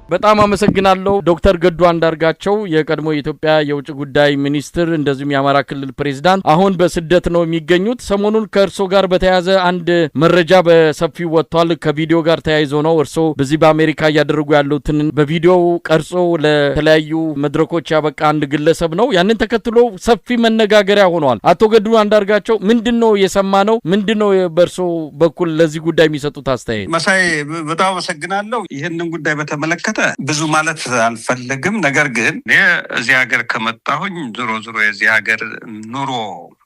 በጣም አመሰግናለሁ ዶክተር ገዱ አንዳርጋቸው፣ የቀድሞ የኢትዮጵያ የውጭ ጉዳይ ሚኒስትር እንደዚሁም የአማራ ክልል ፕሬዚዳንት፣ አሁን በስደት ነው የሚገኙት። ሰሞኑን ከእርሶ ጋር በተያያዘ አንድ መረጃ በሰፊው ወጥቷል። ከቪዲዮ ጋር ተያይዞ ነው። እርሶ በዚህ በአሜሪካ እያደረጉ ያሉትን በቪዲዮ ቀርጾ ለተለያዩ መድረኮች ያበቃ አንድ ግለሰብ ነው። ያንን ተከትሎ ሰፊ መነጋገሪያ ሆኗል። አቶ ገዱ አንዳርጋቸው፣ ምንድን ነው የሰማነው? ምንድን ነው በእርሶ በኩል ለዚህ ጉዳይ የሚሰጡት አስተያየት? መሳይ፣ በጣም አመሰግናለሁ። ይህንን ጉዳይ በተመለከተ ብዙ ማለት አልፈልግም። ነገር ግን እኔ እዚህ ሀገር ከመጣሁኝ ዞሮ ዞሮ የዚህ ሀገር ኑሮ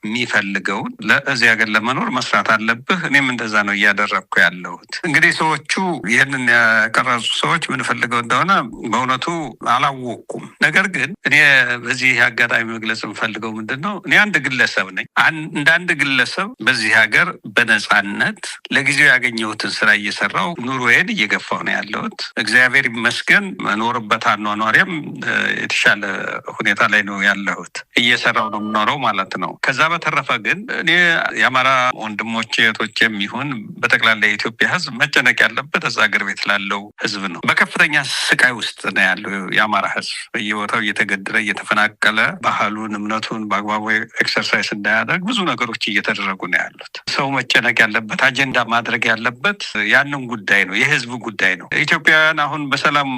የሚፈልገውን ለዚህ ሀገር ለመኖር መስራት አለብህ። እኔም እንደዛ ነው እያደረግኩ ያለሁት። እንግዲህ ሰዎቹ፣ ይህንን የቀረጹ ሰዎች ምን ፈልገው እንደሆነ በእውነቱ አላወቅኩም። ነገር ግን እኔ በዚህ አጋጣሚ መግለጽ የምፈልገው ምንድን ነው፣ እኔ አንድ ግለሰብ ነኝ። እንደ አንድ ግለሰብ በዚህ ሀገር በነፃነት ለጊዜው ያገኘሁትን ስራ እየሰራሁ ኑሮዬን እየገፋሁ ነው ያለሁት። እግዚአብሔር ይመስገን መኖርበት አኗኗሬም የተሻለ ሁኔታ ላይ ነው ያለሁት። እየሰራሁ ነው የምኖረው ማለት ነው። ከዛ በተረፈ ግን እኔ የአማራ ወንድሞቼ፣ እህቶቼም ይሁን በጠቅላላ የኢትዮጵያ ሕዝብ መጨነቅ ያለበት እዛ ሀገር ቤት ላለው ሕዝብ ነው። በከፍተኛ ስቃይ ውስጥ ነው ያለው የአማራ ሕዝብ፣ በየቦታው እየተገደለ፣ እየተፈናቀለ፣ ባህሉን እምነቱን በአግባቡ exercise እንዳያደርግ ብዙ ነገሮች እየተደረጉ ነው ያሉት። ሰው መጨነቅ ያለበት፣ አጀንዳ ማድረግ ያለበት ያንን ጉዳይ ነው፣ የህዝብ ጉዳይ ነው። ኢትዮጵያውያን አሁን በሰላም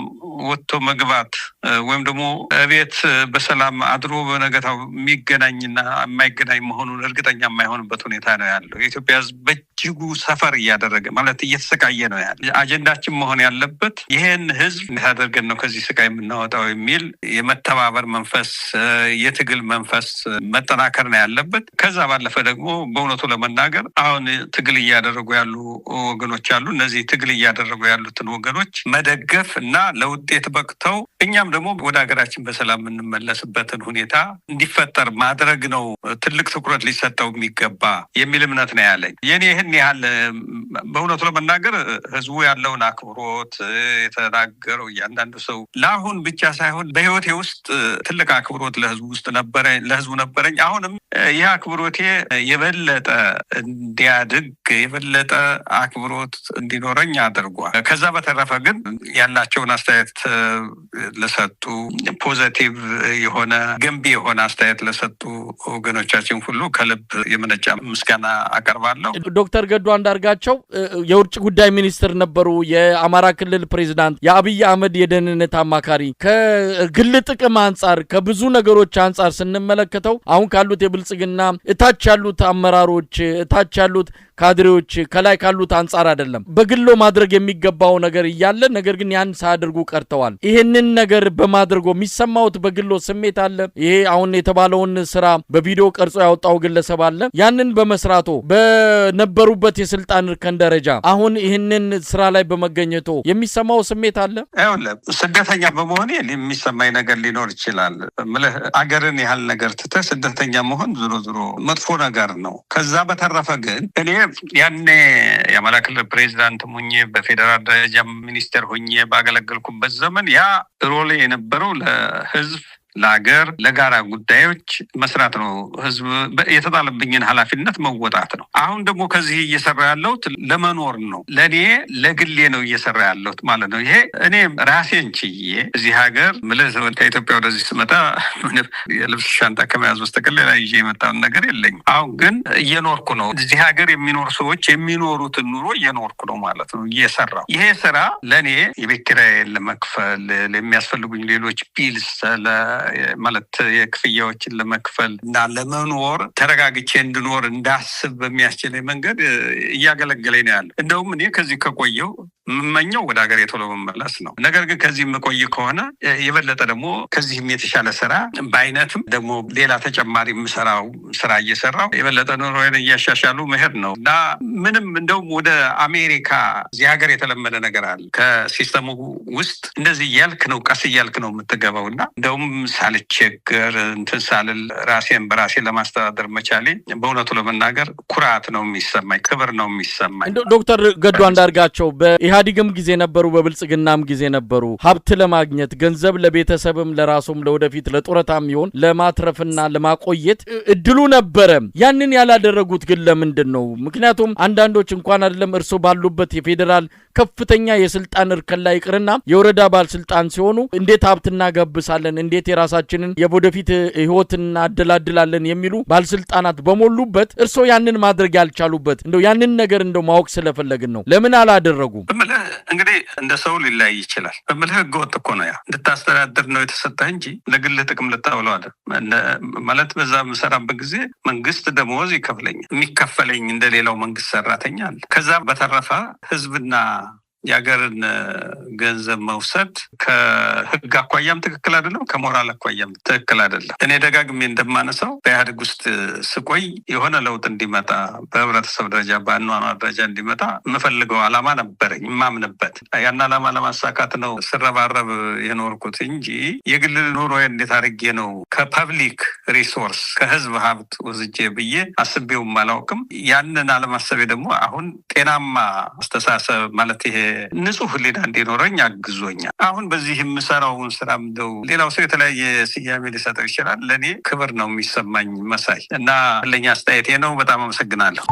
ወጥቶ መግባት ወይም ደግሞ እቤት በሰላም አድሮ በነገታው የሚገናኝና የማይገናኝ መሆኑን እርግጠኛ የማይሆንበት ሁኔታ ነው ያለው። የኢትዮጵያ ህዝብ በእጅጉ suffer እያደረገ፣ ማለት እየተሰቃየ ነው ያለ። አጀንዳችን መሆን ያለበት ይህን ህዝብ እንዴት አድርገን ነው ከዚህ ስቃይ የምናወጣው የሚል የመተባበር መንፈስ፣ የትግል መንፈስ መጠናከር ነው ያለበት። ከዛ ባለፈ ደግሞ በእውነቱ ለመናገር አሁን ትግል እያደረጉ ያሉ ወገኖች አሉ። እነዚህ ትግል እያደረጉ ያሉትን ወገኖች መደገፍ እና ለውጤት በቅተው እኛም ደግሞ ወደ ሀገራችን በሰላም የምንመለስበትን ሁኔታ እንዲፈጠር ማድረግ ነው ትልቅ ትኩረት ሊሰጠው የሚገባ የሚል እምነት ነው ያለኝ። የኔ ይህን ያህል። በእውነቱ ለመናገር ህዝቡ ያለውን አክብሮት የተናገረው እያንዳንዱ ሰው ለአሁን ብቻ ሳይሆን በህይወቴ ውስጥ ትልቅ አክብሮት ለህዝቡ ውስጥ ነበረ፣ ለህዝቡ ነበረኝ። አሁንም ይህ አክብሮቴ የበለጠ እንዲያድግ፣ የበለጠ አክብሮት እንዲኖረኝ አድርጓል። ከዛ በተረፈ ግን ያላቸውን አስተያየት ለሰጡ፣ positive የሆነ፣ ገንቢ የሆነ አስተያየት ለሰጡ ወገኖቻችን ሁሉ ከልብ የመነጨ ምስጋና አቀርባለሁ። ዶክተር ገዱ አንዳርጋቸው የውጭ ጉዳይ ሚኒስትር ነበሩ፣ የአማራ ክልል ፕሬዚዳንት፣ የአብይ አህመድ የደህንነት አማካሪ። ከግል ጥቅም አንጻር፣ ከብዙ ነገሮች አንጻር ስንመለከተው አሁን ካሉት የብልጽግና እታች ያሉት አመራሮች፣ እታች ያሉት ካድሬዎች፣ ከላይ ካሉት አንጻር አይደለም። በግሎ ማድረግ የሚገባው ነገር እያለ ነገር ግን ያን ሳያደርጉ ቀርተዋል። ይህንን ነገር በማድረጎ የሚሰማውት በግሎ ስሜት አለ? ይሄ አሁን የተባለውን ስራ በቪዲዮ ቀርጾ ያወጣው ግለሰብ አለ። ያንን በመስራቶ፣ በነበሩበት የስልጣን እርከን ደረጃ አሁን ይህንን ስራ ላይ በመገኘቶ የሚሰማው ስሜት አለ? ይኸውልህ፣ ስደተኛ በመሆኔ የሚሰማኝ ነገር ሊኖር ይችላል። ምልህ አገርን ያህል ነገር ትተህ ስደተኛ መሆን ዞሮ ዞሮ መጥፎ ነገር ነው። ከዛ በተረፈ ግን እኔ ያኔ የአማራ ክልል ፕሬዚዳንት ሁኜ፣ በፌዴራል ደረጃ ሚኒስቴር ሁኜ ባገለገልኩበት ዘመን ያ role የነበረው ለህዝብ፣ ለሀገር፣ ለጋራ ጉዳዮች መስራት ነው። ህዝብ የተጣለብኝን ኃላፊነት መወጣት ነው። አሁን ደግሞ ከዚህ እየሰራ ያለሁት ለመኖር ነው። ለእኔ ለግሌ ነው እየሰራ ያለሁት ማለት ነው። ይሄ እኔ ራሴን ችዬ እዚህ ሀገር ምልህ ከኢትዮጵያ ወደዚህ ስመጣ የልብስ ሻንጣ ከመያዝ በስተቀር ሌላ ይዤ የመጣውን ነገር የለኝም። አሁን ግን እየኖርኩ ነው። እዚህ ሀገር የሚኖሩ ሰዎች የሚኖሩትን ኑሮ እየኖርኩ ነው ማለት ነው፣ እየሰራሁ። ይሄ ስራ ለእኔ የቤት ኪራዬን ለመክፈል፣ ለሚያስፈልጉኝ ሌሎች bills ማለት የክፍያዎችን ለመክፈል እና ለመኖር፣ ተረጋግቼ እንድኖር፣ እንዳስብ በሚያስችለኝ መንገድ እያገለገለኝ ነው ያለው። እንደውም እኔ ከዚህ ከቆየሁ የምመኘው ወደ ሀገሬ ቶሎ መመለስ ነው። ነገር ግን ከዚህ የምቆይ ከሆነ የበለጠ ደግሞ ከዚህም የተሻለ ስራ፣ በአይነትም ደግሞ ሌላ ተጨማሪ የምሰራው ስራ እየሰራሁ የበለጠ ኑሮዬን እያሻሻሉ መሄድ ነው። እና ምንም እንደውም ወደ አሜሪካ፣ እዚህ ሀገር የተለመደ ነገር አለ። ከ system ኡ ውስጥ እንደዚህ እያልክ ነው፣ ቀስ እያልክ ነው የምትገባው። እና እንደውም ሳልቸገር፣ እንትን ሳልል ራሴን በራሴ ለማስተዳደር መቻሌ በእውነቱ ለመናገር ኩራት ነው የሚሰማኝ፣ ክብር ነው የሚሰማኝ። ዶክተር ገዱ አንዳርጋቸው በኢህአዴግም ጊዜ ነበሩ፣ በብልጽግናም ጊዜ ነበሩ። ሀብት ለማግኘት፣ ገንዘብ ለቤተሰብም ለራሱም ለወደፊት ለጡረታም ይሆን ለማትረፍና ለማቆየት እድሉ ነበረ። ያንን ያላደረጉት ግን ለምንድን ነው? ምክንያቱም አንዳንዶች እንኳን አይደለም እርሶ ባሉበት የፌዴራል ከፍተኛ የስልጣን እርከን ላይ ይቅርና የወረዳ ባለስልጣን ሲሆኑ እንዴት ሀብት እናገብሳለን፣ እንዴት የራሳችንን የወደፊት ህይወት እናደላድላለን የሚሉ ባለስልጣናት በሞሉበት እርስዎ ያንን ማድረግ ያልቻሉበት እንደው ያንን ነገር እንደው ማወቅ ስለፈለግን ነው። ለምን አላደረጉም? እምልህ እንግዲህ እንደ ሰው ሊለያይ ይችላል። እምልህ ህገወጥ እኮ ነው፣ ያ እንድታስተዳድር ነው የተሰጠህ እንጂ ለግልህ ጥቅም ልታውለው አይደል። ማለት በዛ የምሰራበት ጊዜ መንግስት ደመወዝ ይከፍለኛል። የሚከፈለኝ እንደሌላው መንግስት ሰራተኛ አለ። ከዛ በተረፈ ህዝብና የሀገርን ገንዘብ መውሰድ ከህግ አኳያም ትክክል አይደለም፣ ከሞራል አኳያም ትክክል አይደለም። እኔ ደጋግሜ እንደማነሳው በኢህአዴግ ውስጥ ስቆይ የሆነ ለውጥ እንዲመጣ በህብረተሰብ ደረጃ በአኗኗር ደረጃ እንዲመጣ የምፈልገው ዓላማ ነበረኝ፣ የማምንበት። ያን ዓላማ ለማሳካት ነው ስረባረብ የኖርኩት እንጂ የግል ኑሮ እንዴት አድርጌ ነው ከ public resource ከህዝብ ሀብት ወስጄ ብዬ አስቤውም አላውቅም። ያንን አለማሰቤ ደግሞ አሁን ጤናማ አስተሳሰብ ማለት ይሄ ንጹህ ሕሊና እንዲኖረኝ አግዞኛል። አሁን በዚህ የምሰራውን ስራ እንደው ሌላው ሰው የተለያየ ስያሜ ሊሰጠው ይችላል። ለእኔ ክብር ነው የሚሰማኝ መሳይ፣ እና ለኛ አስተያየቴ ነው። በጣም አመሰግናለሁ።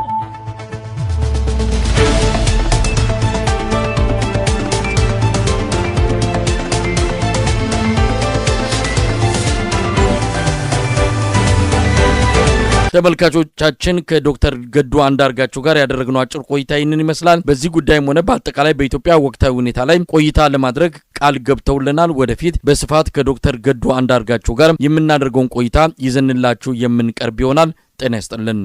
ተመልካቾቻችን፣ ከዶክተር ገዱ አንዳርጋቸው ጋር ያደረግነው አጭር ቆይታ ይህንን ይመስላል። በዚህ ጉዳይም ሆነ በአጠቃላይ በኢትዮጵያ ወቅታዊ ሁኔታ ላይ ቆይታ ለማድረግ ቃል ገብተውልናል። ወደፊት በስፋት ከዶክተር ገዱ አንዳርጋቸው ጋር የምናደርገውን ቆይታ ይዘንላችሁ የምንቀርብ ይሆናል። ጤና ይስጥልን።